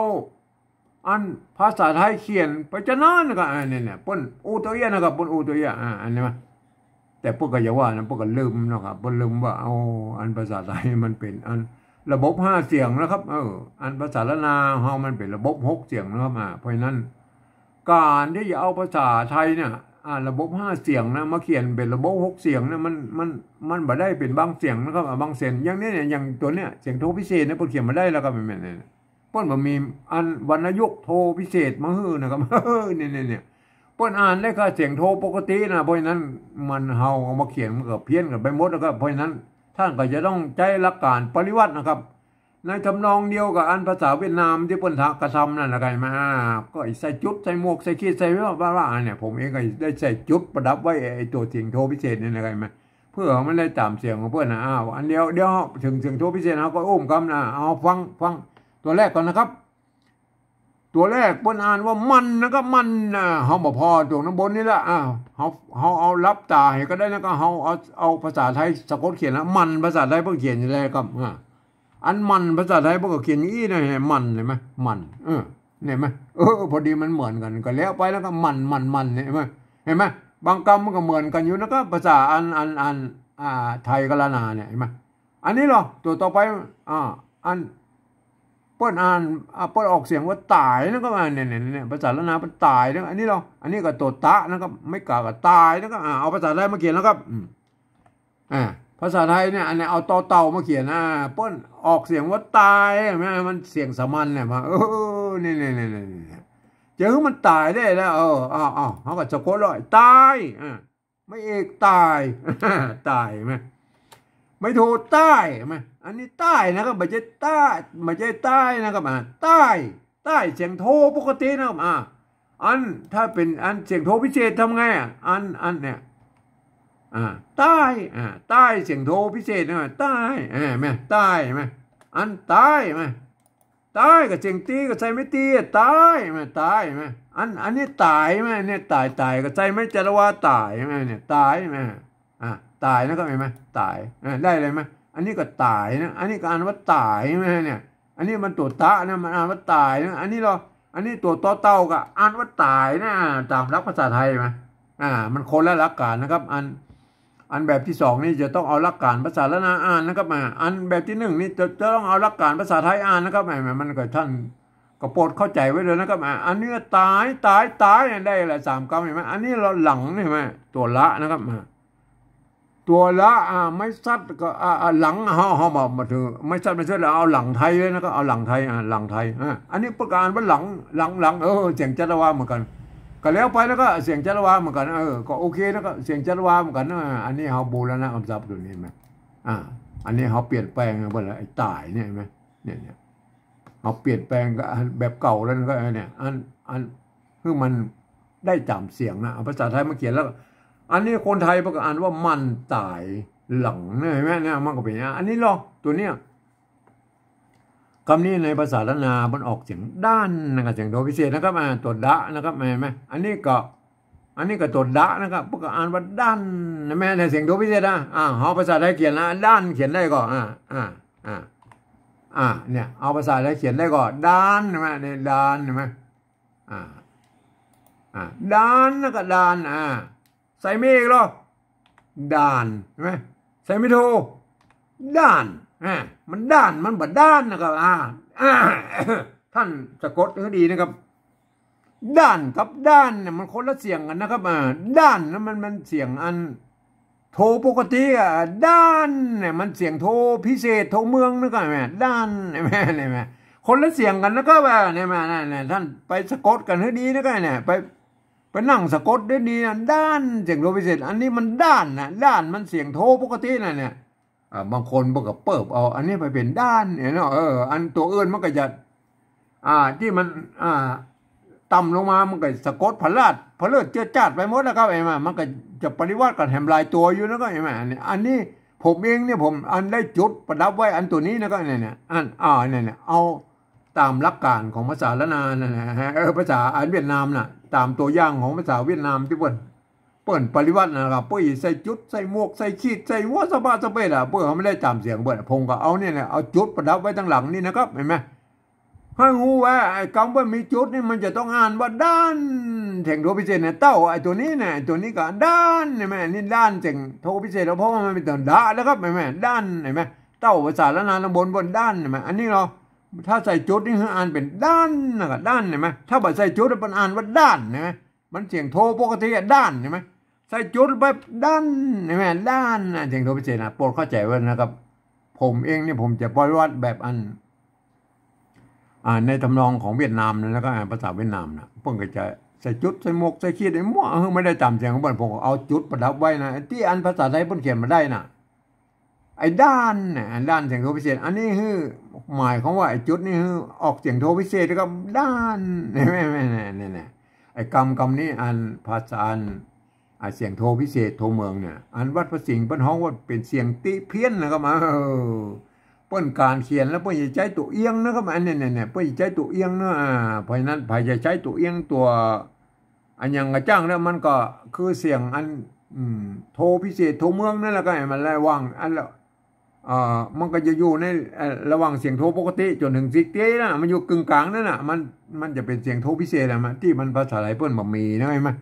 อันภาษาไทยเขียนไปจานั้นก็ อ่า เนี่ย เนี่ย เปิ้นอู้ตั๋วเอี้ยนะครับ เปิ้นอู้ตั๋วเอี้ย อ่า อันนี้มา แต่เปิ้นก็อย่าว่านะ เปิ้นก็ลืมนะครับ เปิ้นลืมว่า โอ้ อันภาษาไทยมันเป๋นอันระบบห้าเสียงนะครับ เออ อันภาษาล้านนาเฮามันเป๋นระบบหกเสียงนะครับ อ่า เพราะฉะนั้น ก๋านตี้จะเอาภาษาไทยเนี่ย อ่า ระบบห้าเสียงนะ มาเขียนเป๋นระบบหกเสียงเนี่ย มัน มัน มันบ่ได้เป๋นบางเสียงนะครับ อ่า บางเสียง อย่างนี้เนี่ย อย่างตั๋วเนี่ย เสียงโทพิเศษเนี่ย เปิ้นเขียนบ่ได้แล้วครับ แม่นๆ เนี่ย เปิ้นบ่มีอันวรรณยุกต์โทพิเศษมาหื้อนะครับ เนี่ย เนี่ย เนี่ย เปิ้นอ่านได้แค่เสียงโทปกตินะ เพราะฉะนั้นมัน เฮาเอามาเขียนมันก็เพี้ยนกั๋นไปหมดนะครับ เพราะฉะนั้นต้านก็จะต้องใจ๊หลักก๋านปริวรรตนะครับ ในทำนองเดียวกับอันภาษาเวียดนามตี้เปิ้นกระทำนั่นแหละ หันก่อ อ่า ก็ใส่จุด ใส่หมวก ใส่ขีด ใส่ว่า ว่า ว่า อันเนี่ย ผมเองก็ได้ใส่จุดประดับไว้ไอ้ตั๋วเสียงโทพิเศษเนี่ยนะ หันก่อ เพื่อมันได้ต๋ามเสียงของเปิ้นนะ อ้าว อันเดียว เดี๋ยวเถิงเสียงโทพิเศษเฮาก็อู้กำนะ เอาฟัง ฟังตั๋วแรกก่อนนะครับ ตั๋วแรกเปิ้นอ่านว่ามันนะครับ มันนะ เฮาบ่ผ่อตั๋วตังบนนี่ละ อ่า เฮา เฮาเอาหลับต๋าหื้อก็ได้นะ ก็เฮาเอา เอาภาษาไทยสะกดเขียนนะ มัน ภาษาไทยเปิ้นเขียนจะใดครับ อ่า อันมันภาษาไทยเปิ้นก็เขียนอย่างอี้นะ หันก่อ มัน หันก่อ มัน เออ หันก่อ เออ พอดีมันเหมือนกั๋น ก็แล้วไปแล้วก็มัน มัน มัน เนี่ย หันก่อ หันก่อ บางกำมันก็เหมือนกั๋นอยู่นะครับ ภาษาอัน อัน อัน อ่า ไทยกับล้านนาเนี่ย หันก่อ อันนี้เหรอ ตั๋วต่อไป อ่า อัน เปิ้นอ่าน อ่า เปิ้นออกเสียงว่าต๋ายนะครับ อ่า เนี่ย เนี่ย เนี่ย ภาษาล้านนาเปิ้นต๋ายนะ อันนี้เหรอ อันนี้ก็ตั๋วตะนะครับ ไม่กาก็ต๋ายนะครับ อ่า เอาภาษาไทยมาเขียนแล้วครับ อืม อ่า ภาษาไทยเนี่ย อันนี้เอาตอเต่ามาเขียน อ่า เปิ้นออกเสียงว่าต๋าย หันก่อ มันเสียงสามัญเนี่ย มา เออ เนี่ย เนี่ย เนี่ย เนี่ย เนี่ย จะหื้อมันต๋ายได้แล้ว เออ เอา เอา เฮาก็สะกดเลย ต๋าย อ่า ไม้เอกต๋าย ต๋าย หันก่อ ไม้โทต๋าย หันก่อ อันนี้ต๋ายนะครับ บ่ใจ้ต๋าย บ่ใจ้ต๋ายนะครับ อ่า ต๋าย ต๋าย เสียงโทปกตินะครับ อ่า อันถ้าเป๋นอันเสียงโทพิเศษทำไงอ่ะ อัน อันเนี่ย อ่า ต๋าย อ่า ต๋าย เสียงโทพิเศษนะ ต๋าย อ่า หันก่อ ต๋าย หันก่อ อันต๋าย หันก่อ ต๋าย ก็เสียงตี๋ก็ใส่ไม้ตี๋อ่ะ ต๋าย หันก่อ ต๋าย หันก่อ อัน อันนี้ต๋าย หันก่อ เนี่ย ต๋าย ต๋าย ก็ใส่ไม้จัตวา ต๋าย หันก่อ เนี่ย ต๋าย หันก่อ อ่ะ ต๋ายนะครับ หันก่อ ต๋าย อ่ะ ได้เลยไหม อันนี้ก็ต๋ายนะ อันนี้ก็อ่านว่าต๋าย หันก่อ เนี่ย อันนี้มันตั๋วตะนะ มันอ่านว่าต๋ายนะ อันนี้เหรอ อันนี้ตั๋วตอเต่าก็อ่านว่าต๋ายนะ ต๋ามหลักภาษาไทยไหม อ่า มันคนละหลักก๋านนะครับ อัน อันแบบตี้สองนี่จะต้องเอาหลักก๋านภาษาล้านนาอ่านนะครับ อ่า อันแบบตี้นึ่งนี่จะ จะต้องเอาหลักก๋านภาษาไทยอ่านนะครับ อ่า มันก็ต้านก็โปรดเข้าใจ๋ไว้เลยนะครับ อ่า อันนี้ต๋าย ต๋าย ต๋าย ได้ละสามกำ หันก่อ อันนี้ละหลังนี่ หันก่อ ตั๋วละนะครับ อ่า ตั๋วละ อ่า ไม้สัตว์ก็ อ่า อ่า หลัง เฮา เฮามา มาถือ ไม้สัตว์ ไม้สัตว์ เอาหลังไทยเลยนะครับ เอาหลังไทย อ่า หลังไทย อ่า อันนี้เปิ้นก็อ่านว่าหลัง หลัง หลัง เออ เสียงจัตวาเหมือนกั๋น ก็แล้วไปแล้วก็เสียงจัตวาเหมือนกั๋น เออ ก็โอเคแล้วก็เสียงจัตวาเหมือนกั๋น อ่า อันนี้เฮาบูรณะกำศัพท์ตั๋วนี้หันก่อ อ่า อันนี้เฮาเปลี่ยนแปลงไปแล้ว ไอ้ต๋ายเนี่ยหันก่อ เนี่ย เนี่ย เฮาเปลี่ยนแปลงก็อันแบบเก่าแล้วก็เนี่ย อัน อัน คือมันได้ต๋ามเสียงนะ เอาภาษาไทยมาเขียนแล้ว อันนี้คนไทยเปิ้นก็อ่านว่ามันต๋ายหลังเนี่ย หันก่อ เนี่ย มันก็เป๋นอย่างนี้ อันนี้เหรอ ตั๋วเนี้ย กำนี้ในภาษาล้านนามันออกเสียงด้านนะครับ เสียงโทพิเศษนะครับ อ่า ตั๋วดะนะครับ หันก่อ อันนี้ก็ อันนี้ก็ตั๋วดะนะครับ เปิ้นก็อ่านว่าด้าน หันก่อ เนี่ย เสียงโทพิเศษนะ อ่า เอาภาษาไทยเขียนนะ ด้านเขียนได้ก่อ อ่า อ่า อ่า อ่า เนี่ย เอาภาษาไทยเขียนได้ก่อ ด้าน หันก่อ เนี่ย ด้าน หันก่อ อ่า อ่า ด้าน แล้วก็ด้าน อ่า ใส่ไม้เอกเหรอ ด้าน ใช่ไหม ใส่ไม่โท ด้าน อ่า มันด้าน มันบ่ด้านนะครับ อ่า อ่า ต้านสะกดหื้อดีนะครับ ด้านกับด้านเนี่ยมันคนละเสียงกั๋นนะครับ อ่า ด้านนะมัน มันเสียงอันโทปกติ อ่า ด้านเนี่ยมันเสียงโทพิเศษ โทเมืองนะครับ แม่ ด้าน แม่ แม่ คนละเสียงกั๋นนะครับ อ่า เนี่ย แม่ เนี่ย เนี่ย ต้านไปสะกดกั๋นหื้อดีนะครับ เนี่ย ไป ไปนั่งสะกดหื้อดีนะ ด้าน เสียงโทพิเศษ อันนี้มันด้านนะ ด้านมันเสียงโทปกตินะเนี่ย อ่า บางคนเปิ้นก็เปิ้บเอาอันนี้ไปเป๋นด้านเนี่ยเนาะ เออ อันตั๋วอื่นมันก็จะ อ่า ตี้มัน อ่า ต่ำลงมามันก็สะกดพลาด พะเลิศเจื้อจ้าดไปหมดแล้วครับ หันก่อ มันก็จะปริวัติกั๋นแหมหลายตั๋วอยู่นะครับ หันก่อ อันนี้ อันนี้ผมเองเนี่ย ผมอันได้จุดประดับไว้อันตั๋วนี้นะครับ เนี่ย เนี่ย อัน อ่า เนี่ย เนี่ย เอาต๋ามหลักการของภาษาล้านนานั่นแหละ เออ ภาษาอันเวียดนามน่ะ ต๋ามตั๋วอย่างของภาษาเวียดนามตี้เปิ้น เปิ้นปริวัตินะครับ เปิ้นใส่จุด ใส่หมวก ใส่ขีด ใส่หัวสะบาสะเปดอะ เปิ้นเอาบ่ได้ต๋ามเสียงเปิ้น ผมก็เอาเนี่ยแหละ เอาจุดประดับไว้ตังหลังนี่นะครับ หันก่อ หื้อฮู้ว่าไอ้กำว่ามีจุดนี่มันจะต้องอ่านว่าด้าน เสียงโทพิเศษเนี่ย เต้าไอ้ตั๋วนี้เนี่ย ตั๋วนี้ก็ด้าน หันก่อ อันนี้ด้านเสียงโทพิเศษแล้ว เพราะว่ามันเป๋นตั๋วดะแล้วครับ หันก่อ ด้าน หันก่อ เต้าภาษาล้านนาต๋อนบน บนด้าน หันก่อ อันนี้เนาะ ถ้าใส่จุดนี่คืออ่านเป๋นด้านนะครับ ด้าน หันก่อ ถ้าบ่ใส่จุดมันอ่านว่าด้าน หันก่อ มันเสียงโทปกติอะ ด้าน หันก่อ ใส่จุดไปด้าน หันก่อ ด้านนะ เสียงโทพิเศษนะ โปรดเข้าใจ๋ไว้นะครับ ผมเองนี่ผมจะปริวัติแบบอัน อ่า ในทำนองของเวียดนามนะ แล้วก็อ่านภาษาเวียดนามนะ เปิ้นก็จะใส่จุด ใส่หมวก ใส่ขีด ไอ้มั่ว เออ บ่ได้ต๋ามเสียงของเปิ้น ผมก็เอาจุดประดับไว้นะ ตี้อันภาษาไทยเปิ้นเขียนบ่ได้น่ะ ไอ้ด้านเนี่ย อันด้านเสียงโทพิเศษ อันนี้คือหมายความว่าไอ้จุดนี่คือออกเสียงโทพิเศษ แล้วก็ด้าน หันก่อ หันก่อ หันก่อ ไอ้กำ กำนี้อันภาษาอัน อ่ะ เสียงโทพิเศษ โทเมืองเนี่ย อันวัดพระสิงห์เปิ้นฮ้องว่าเป๋นเสียงติเพี้ยนนะครับ เออ เปิ้นก๋านเขียนแล้วเปิ้นจะใจ๊ตั๋วเอียงนะครับ อันเนี่ย เนี่ย เนี่ย เปิ้นจะใจ๊ตั๋วเอียงเนาะ อ่า เพราะฉะนั้นใผจะใจ๊ตั๋วเอียงตั๋วอันหยังก็จ้างแล้ว มันก็คือเสียงอัน อืม โทพิเศษ โทเมืองนั่นแหละ ก็หันก่อ มันระหว่างอันละ เอ่อ มันก็จะอยู่ใน เอ่อ ระหว่างเสียงโทปกติจ๋นเถิงเสียงตี้นะ มันอยู่กึ่งก๋างนั่นน่ะ มัน มันจะเป๋นเสียงโทพิเศษอะ มัน ตี้มันภาษาไทยเปิ้นบ่มีนะ หันก่อ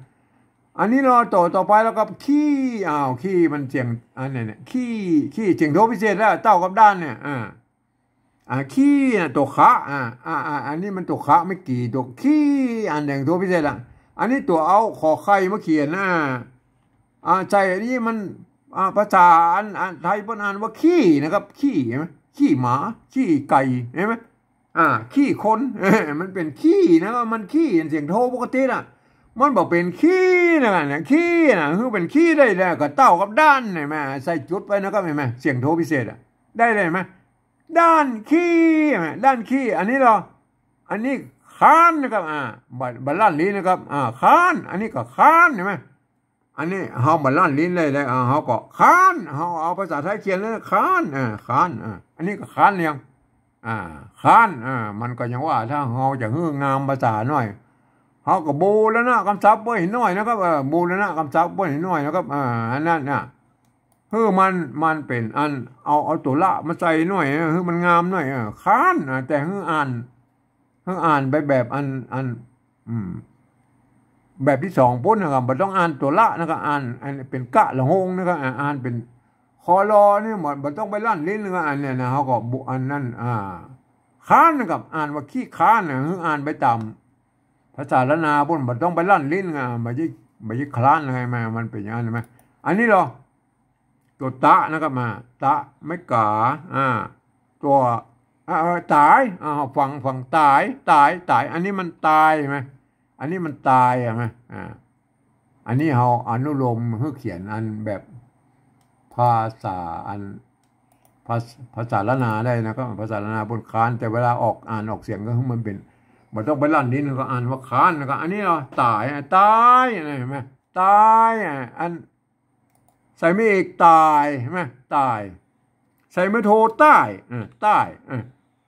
อันนี้เนาะ ต่อ ต่อไปแล้วก็ขี้ อ้าว ขี้มันเสียง อันนี้เนี่ย ขี้ ขี้เสียงโทพิเศษแล้ว เต้ากับด้านเนี่ย อ่า อ่า ขี้น่ะ ตั๋วขะ อ่า อ่า อ่า อันนี้มันตั๋วขะไม่กี่ ตั๋วขี้ อ่านเสียงโทพิเศษละ อันนี้ตั๋วเอาขอไข่มาเขียนนะ อ่า ใส่อันนี้มัน อ่า ภาษาอัน อันไทยเปิ้นอ่านว่าขี้นะครับ ขี้ หันก่อ ขี้หมา ขี้ไก่ หันก่อ อ่า ขี้คน มันเป๋นขี้นะ มันขี้เสียงโทปกติน่ะ มันบ่เป๋นขี้นะ เนี่ย ขี้น่ะ คือเป๋นขี้ได้แล้ว ก็เต้ากับด้าน หันก่อ ใส่จุดไว้นะครับ หันก่อ เสียงโทพิเศษอะ ได้เลยหันก่อ ด้านขี้ หันก่อ ด้านขี้ อันนี้เหรอ อันนี้คานนะครับ อ่า บ่ บ่ลั่นลิ้นนะครับ อ่า คาน อันนี้ก็คาน หันก่อ อันนี้เฮาบ่ลั่นลิ้นเลยเลย อ่า เฮาก็คาน เฮาเอาภาษาไทยเขียนเลย คาน อ่า คาน อ่า อันนี้ก็คานเรียง อ่า คาน อ่า มันก็ยังว่าถ้าเฮาจะหื้องามภาษาหน่อย เฮาก็บูรณะกำศัพท์เปิ้นหน่อยนะครับ เออ บูรณะกำศัพท์เปิ้นหน่อยนะครับ อ่า อันนั้นน่ะ หื้อมัน มันเป๋นอัน เอา เอาตั๋วละมาใส่หน่อย เออ หื้อมันงามหน่อย เออ คาน อ่า แต่หื้ออ่าน หื้ออ่านไปแบบอัน อัน อืม แบบตี้สองปุ้นนะครับ บ่ต้องอ่านตั๋วละนะครับ อ่าน อันเป๋นกะละโฮงนะครับ อ่า อ่านเป๋นคอลอนี่ บ่ บ่ต้องไปลั่นลิ้นนะครับ อันเนี้ยนะ เฮาก็บุ อันนั้น อ่า คานนะครับ อ่านว่าขี้คานนะ หื้ออ่านไปต๋ามภาษาล้านนาปุ้น บ่ต้องไปลั่นลิ้นนะ บ่ใจ้ บ่ใจ้คลานนะ หันก่อ มันเป๋นอย่างนั้นหันก่อ อันนี้เหรอ ตั๋วตะนะครับ มา ตะ ไม้ก๋า อ่า ตั๋ว อ่า เอ่อ ต๋าย อ่า ฟัง ฟัง ต๋าย ต๋าย ต๋าย อันนี้มันตายหันก่อ อันนี้มันตายหันก่อ อ่า อันนี้เฮาอนุโลมหื้อเขียนอันแบบภาษาอัน ภาษ- ภาษาล้านนาได้นะครับ ภาษาล้านนาปุ้นคาน แต่เวลาออก อ่านออกเสียงก็หื้อมันเป๋น บ่ต้องไปลั่นลิ้น ก็อ่านว่าคาน แล้วก็อันนี้เหรอ ต๋าย อ่ะ ต๋าย หันก่อ ต๋าย อ่ะ อัน ใส่ไม้เอก ต๋าย หันก่อ ต๋าย ใส่ไม้โท ต๋าย เออ ต๋าย เออ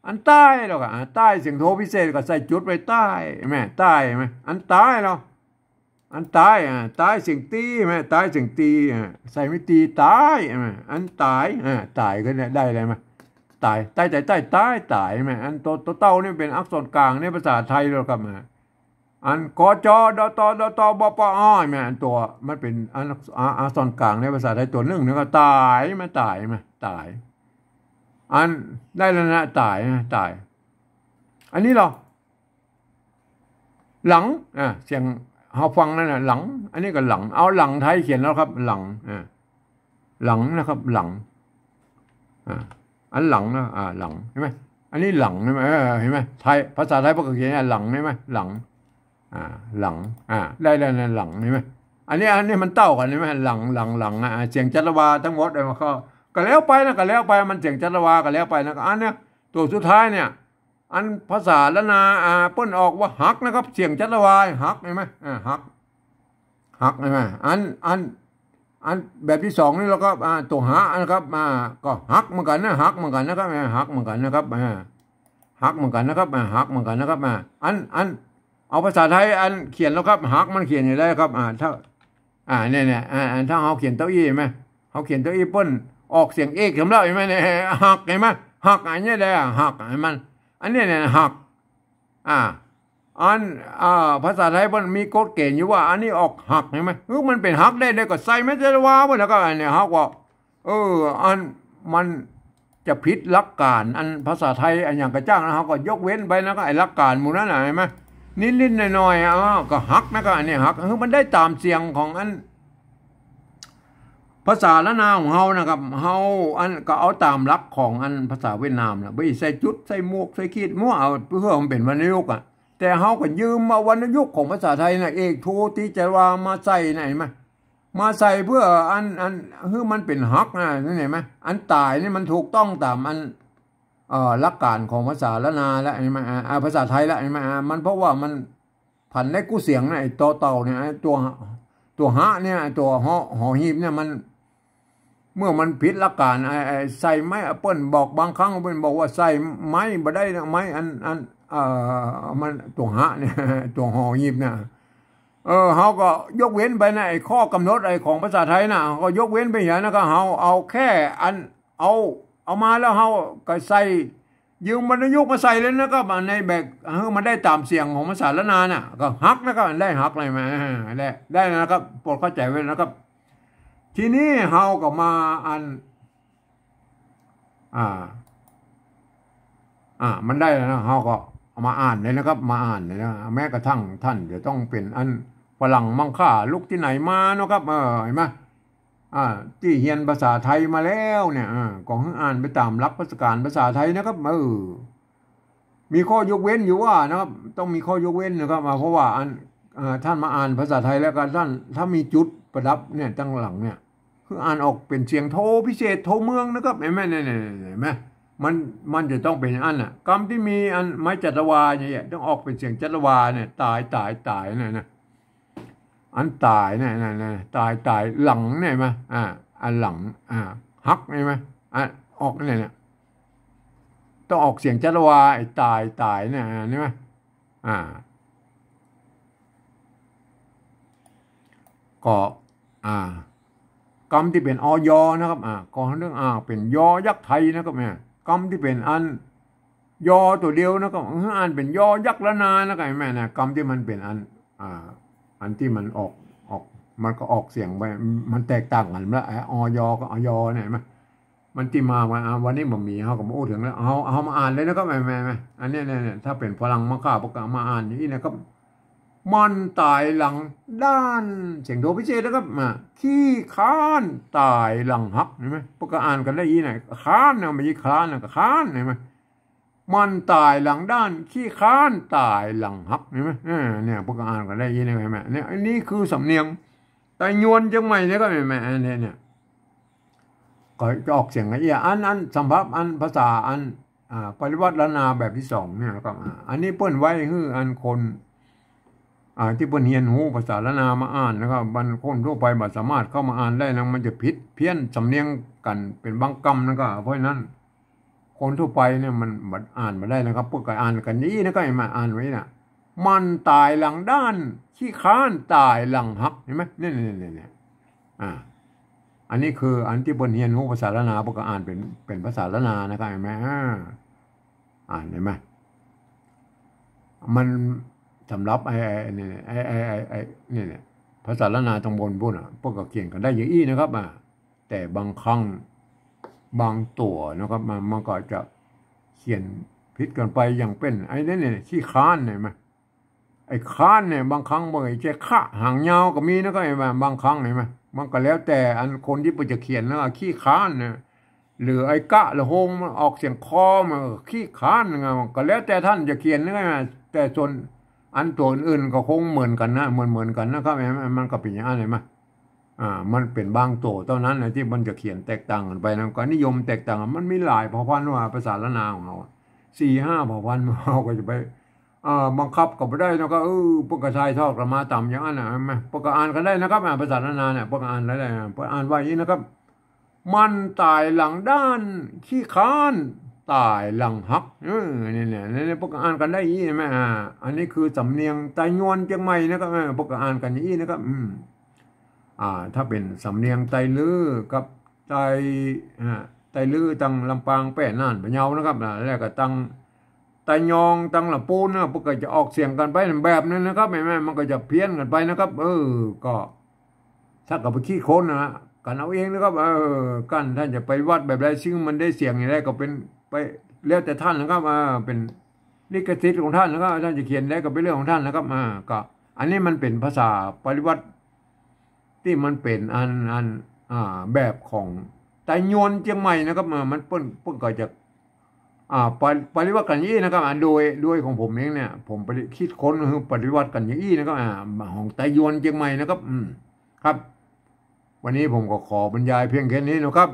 อันต๋ายแล้วก็ อ่า ต๋าย เสียงโทพิเศษก็ใส่จุดไว้ ต๋าย หันก่อ ต๋าย หันก่อ อันต๋ายแล้ว อันต๋าย อ่า ต๋าย เสียงตี๋ หันก่อ ต๋าย เสียงตี๋ อ่า ใส่ไม้ตี๋ ต๋าย หันก่อ อันต๋าย อ่า ต๋ายก็ได้ ได้เลยหันก่อ ต๋าย ต๋าย ต๋าย ต๋าย ต๋าย ต๋าย หันก่อ อันตั๋ว ตั๋วเต้านี่เป๋นอักษรกลางในภาษาไทยแล้วครับ อ่า อัน ก จ ด ต ด ต บ ป อ แม่น อันตั๋วมันเป๋นอัน อัก อักษรกลางในภาษาไทยตั๋วนึ่งนี่ก็ต๋าย แม่น ต๋าย แม่น ต๋าย อันได้แล้วนะ ต๋าย ต๋าย อันนี้ลอ หลัง อ่า เสียงเฮาฟังนั่นน่ะ หลัง อันนี้ก็หลัง เอาหลังไทยเขียนแล้วครับ หลัง อ่า หลังนะครับ หลัง อ่า อันหลังนะ อ่า หลัง หันก่อ อันนี้หลัง หันก่อ เออ หันก่อ ไทย ภาษาไทยเปิ้นก็เขียนว่าหลัง หันก่อ หลัง อ่า หลัง อ่า ได้แล้วนะ หลัง หันก่อ อันนี้ อันนี้มันเต้ากั๋น หันก่อ หลัง หลัง หลัง อ่า เสียงจัตวาตึงหมดเลย มันก็ ก็แล้วไปนะ ก็แล้วไป มันเสียงจัตวา ก็แล้วไปนะ ก็อันเนี้ย ตั๋วสุดท้ายเนี่ย อันภาษาล้านนา อ่า เปิ้นออกว่าหักนะครับ เสียงจัตวา หัก หันก่อ อ่า หัก หัก หันก่อ อัน อัน อันแบบตี้สองนี่แล้วก็ อ่า ตั๋วหะนะครับ อ่า ก็หักเหมือนกั๋นนะ หักเหมือนกั๋นนะครับ อ่า หักเหมือนกั๋นนะครับ อ่า หักเหมือนกั๋นนะครับ อ่า หักเหมือนกั๋นนะครับ อ่า อัน อัน เอาภาษาไทยอันเขียนแล้วครับ หักมันเขียนอย่างใดครับ อ่า ถ้า อ่า เนี่ย เนี่ย อ่า อันถ้าเฮาเขียนเต้าอี้หันก่อ เฮาเขียนเต้าอี้เปิ้นออกเสียงเอกสำหรับ หันก่อ เนี่ย หัก หันก่อ หัก อันเนี้ยแหละ หัก หันก่อ มัน อันเนี้ยเนี่ย หัก อ่า อัน อ่า ภาษาไทยเปิ้นมีกฎเกณฑ์อยู่ว่า อันนี้ออกหัก หันก่อ เออ มันเป๋นหักได้ ได้ก็ใส่แม่นจัตวาเปิ้น แล้วก็อันเนี้ย เฮาก็ เออ อันมันจะผิดหลักการ อันภาษาไทย อันหยังก็จ้างนะ เฮาก็ยกเว้นไปนะ ก็ไอ้หลักการหมู่นั้นน่ะ หันก่อ นิดๆ หน่อยๆ อ่ะ อ้าว ก็หักนะ ก็อันนี้หัก เออ มันได้ต๋ามเสียงของอัน ภาษาล้านนาของเฮานะครับ เฮาอันก็เอาต๋ามหลักของอันภาษาเวียดนามน่ะ บ่ใส่จุด ใส่หมวก ใส่ขีด มั่วเอา เพื่อมันเป๋นวรรณยุกต์อ่ะ แต่เฮาก็ยืมเอาวรรณยุกต์ของภาษาไทยน่ะ เอก โท ตรี จัตวา มาใส่น่ะ หันก่อ มาใส่เพื่ออัน อัน หื้อมันเป๋นหักนะ หันก่อ อันต๋ายนี่มันถูกต้องต๋ามอัน เอ่อ หลักการของภาษาล้านนาแล้ว หันก่อ อ่า อ่า ภาษาไทยแล้ว หันก่อ อ่า มันเพราะว่ามันผันได้กู้เสียงนะ ไอ้ตอเต่าเนี่ย ไอ้ตั๋ว ตั๋วหะเนี่ย ไอ้ตั๋วหอ หอหีบเนี่ย มัน เมื่อมันผิดหลักการ ไอ้ ไอ้ใส่ไม้ เปิ้นบอกบางครั้ง เปิ้นบอกว่าใส่ไม้บ่ได้นะ ไม้อัน อัน เอ่อ มันตั๋วหะเนี่ย ตั๋วหอหีบเนี่ย เออ เฮาก็ยกเว้นไปนะ ไอ้ข้อกำหนดไอ้ของภาษาไทยน่ะ ก็ยกเว้นไปเหียนะ ก็เฮาเอาแค่อัน เอา เอามาแล้วเฮาก็ใส่ ยืมวรรณยุกต์มาใส่เลยนะครับ อันในแบบ เออ มันได้ต๋ามเสียงของภาษาล้านนาน่ะ ก็หักนะครับ ได้หักเลยมา อ่า ได้ ได้นะครับ โปรดเข้าใจ๋ไว้นะครับ ทีนี้เฮาก็มาอัน อ่า อ่า มันได้แล้วนะ เฮาก็เอามาอ่านเลยนะครับ มาอ่านเลยนะ แม้กระทั่งท่านจะต้องเป๋นอันฝรั่งมังค่าลุกตี้ไหนมาเนาะครับ เออ หันก่อ อ่า ตี้เฮียนภาษาไทยมาแล้วเนี่ย อ่า ก็หื้ออ่านไปต๋ามหลักภาษา การภาษาไทยนะครับ เออ มีข้อยกเว้นอยู่ว่านะครับ ต้องมีข้อยกเว้นนะครับ อ่า เพราะว่าอัน อ่า ท่านมาอ่านภาษาไทยแล้วก็ท่าน ถ้ามีจุดประดับเนี่ย ตังหลังเนี่ย คืออ่านออกเป๋นเสียงโทพิเศษ โทเมืองนะครับ หันก่อ เนี่ย เนี่ย เนี่ย หันก่อ มัน มันจะต้องเป๋นอย่างนั้นน่ะ กำตี้มีอันไม้จัตวาเนี่ย ต้องออกเป๋นเสียงจัตวาเนี่ย ต๋าย ต๋าย ต๋าย เนี่ยนะ อันต๋ายเนี่ย เนี่ย เนี่ย ต๋าย ต๋าย หลังเนี่ย หันก่อ อ่า อันหลัง อ่า หัก หันก่อ อ่า ออกเนี่ย เนี่ย ต้องออกเสียงจัตวา ไอ้ต๋าย ต๋าย เนี่ย หันก่อ อ่า ก็ อ่า กำตี้เป๋น อย นะครับ อ่า ก็เรื่อง อ่า เป๋นยอยักษ์ไทยนะครับ เนี่ย กำตี้เป๋นอัน ยอตั๋วเดียวนะครับ หื้ออ่านเป๋นยอยักษ์ล้านนานะครับ หันก่อ นะ กำตี้มันเป๋นอัน อ่า อันตี้มันออก ออก มันก็ออกเสียงไป มันแตกต่างกั๋นละ ไอ้ อย กับ อย เนี่ย หันก่อ มันตี้มา วัน อ่า วันนี้บ่มี เฮาก็บ่อู้เถิงแล้ว เฮา เฮามาอ่านเลยนะครับ แหม แหม แหม อันเนี้ย เนี่ย เนี่ย ถ้าเป๋นฝรั่งมังค่า เปิ้นก็มาอ่านอย่างนี้นะครับ มันต๋ายหลังด้าน เสียงโทพิเศษนะครับ มา ขี้ค้านต๋ายหลังหัก หันก่อ เปิ้นก็อ่านกั๋นได้อี้นะ ค้านนะ บ่ใจ้คลานนะ ก็ค้าน หันก่อ มันต๋ายหลังด้าน ขี้ค้านต๋ายหลังหัก หันก่อ เออ เนี่ย เปิ้นก็อ่านกั๋นได้อี้นะ หันก่อ เนี่ย อันนี้คือสำเนียงไตยวนเจียงใหม่นะครับ หันก่อ อันเนี้ย เนี่ย ก็จะออกเสียงละเอียด อัน อันสำหรับอันภาษาอัน อ่า ปริวรรตล้านนาแบบตี้สองเนี่ยนะครับ อ่า อันนี้เปิ้นไว้หื้ออันคน อ่า ตี้เปิ้นเฮียนฮู้ภาษาล้านนามาอ่านนะครับ บรรดาคนทั่วไปบ่สามารถเข้ามาอ่านได้นะ มันจะผิดเพี้ยนสำเนียงกั๋นเป๋นบางกำนะครับ เพราะฉะนั้น คนทั่วไปเนี่ยมันบ่อ่านบ่ได้นะครับ เปิ้นก็อ่านกั๋นอี้นะครับ หันก่อ อ่านไว้น่ะ มันต๋ายหลังด้าน ขี้ค้านต๋ายหลังหัก หันก่อ เนี่ย เนี่ย เนี่ย เนี่ย อ่า อันนี้คืออันตี้เปิ้นเฮียนฮู้ภาษาล้านนา เปิ้นก็อ่านเป๋น เป๋นภาษาล้านนานะครับ หันก่อ อ่า อ่าน หันก่อ มัน สำหรับไอ้ ไอ้ นี่ ไอ้ ไอ้ ไอ้ ไอ้ นี่เนี่ย ภาษาล้านนาต๋างบนปู๊นน่ะ เปิ้นก็เขียนกั๋นได้อย่างอี้นะครับ อ่า แต่บางครั้ง บางตั๋วนะครับ มัน มันก็จะเขียนผิดกั๋นไป อย่างเป๋น ไอ้นี่เนี่ย ขี้ค้าน หันก่อ ไอ้ค้านเนี่ย บางครั้งบ่ใจ้คะหางยาวก็มีนะครับ หันก่อ บางครั้ง หันก่อ มันก็แล้วแต่อันคนตี้เปิ้นจะเขียนนะ ขี้ค้านเนี่ย หรือไอ้กะละโฮง มันออกเสียงคอ มันก็ขี้ค้านนะ ก็แล้วแต่ต้านจะเขียนนะ แต่ส่วนอันตั๋วอื่นๆ ก็คงเหมือนกั๋นนะ เหมือนๆ กั๋นนะครับ มันก็เป๋นอย่างนั้น หันก่อ อ่า มันเป๋นบางตั๋วเต้านั้นนะ ตี้มันจะเขียนแตกต่างกั๋นไปนะ ก็นิยมแตกต่างกั๋น มันมีหลายเผ่าพันธุ์ว่า ภาษาล้านนาของเฮาอะ สี่ห้าเผ่าพันธุ์ เฮาก็จะไป อ่า บังคับก็บ่ได้นะครับ เออ เปิ้นก็ถ่ายทอดกั๋นมาต๋ามอย่างนั้นน่ะ หันก่อ เปิ้นก็อ่านกั๋นได้นะครับ อ่า ภาษาล้านนาเนี่ย เปิ้นก็อ่านได้ เปิ้นอ่านว่าอย่างนี้นะครับ มันต๋ายหลังด้าน ขี้ค้านต๋ายหลังหัก เออ นี่เนี่ย นี่เนี่ย เปิ้นก็อ่านกั๋นได้อย่างนี้ หันก่อ อ่า อันนี้คือสำเนียงไตยวนเจียงใหม่นะครับ เออ เปิ้นก็อ่านกั๋นอย่างนี้นะครับ อืม อ่า ถ้าเป๋นสำเนียงไตลื้อกับไต อ่า ไตลื้อตางลำปาง แป้ น่าน พะเยานะครับ อ่า แล้วก็ตาง ไตยองตางละปูนนะ เปิ้นก็จะออกเสียงกั๋นไปแบบนั้นนะครับ หันก่อ มันก็จะเพี้ยนกั๋นไปนะครับ เออ ก็ ถ้าก็ไปคิดค้นนะ กั๋นเอาเองนะครับ เออ กั๋นต้านจะไปวัดแบบใด ซึ่งมันได้เสียงอย่างใดก็เป๋นไป แล้วแต่ต้านนะครับ อ่า เป๋นลิขสิทธิ์ของต้านนะครับ ต้านจะเขียนได้ก็เป๋นเรื่องของต้านนะครับ อ่า ก็ อันนี้มันเป๋นภาษาปริวรรต ตี้มันเป๋นอัน อัน อ่า แบบของไตยวนเจียงใหม่นะครับ อ่า มันเปิ้น เปิ้นก็จะ อ่า ปริ ปริวรรตกั๋นอย่างอี้นะครับ อ่า โดย โดยของผมเองเนี่ย ผมไปคิดค้นคือปริวรรตกั๋นอย่างอี้นะครับ อ่า ของไตยวนเจียงใหม่นะครับ อืม ครับ วันนี้ผมก็ขอบรรยายเพียงแค่นี้นะครับ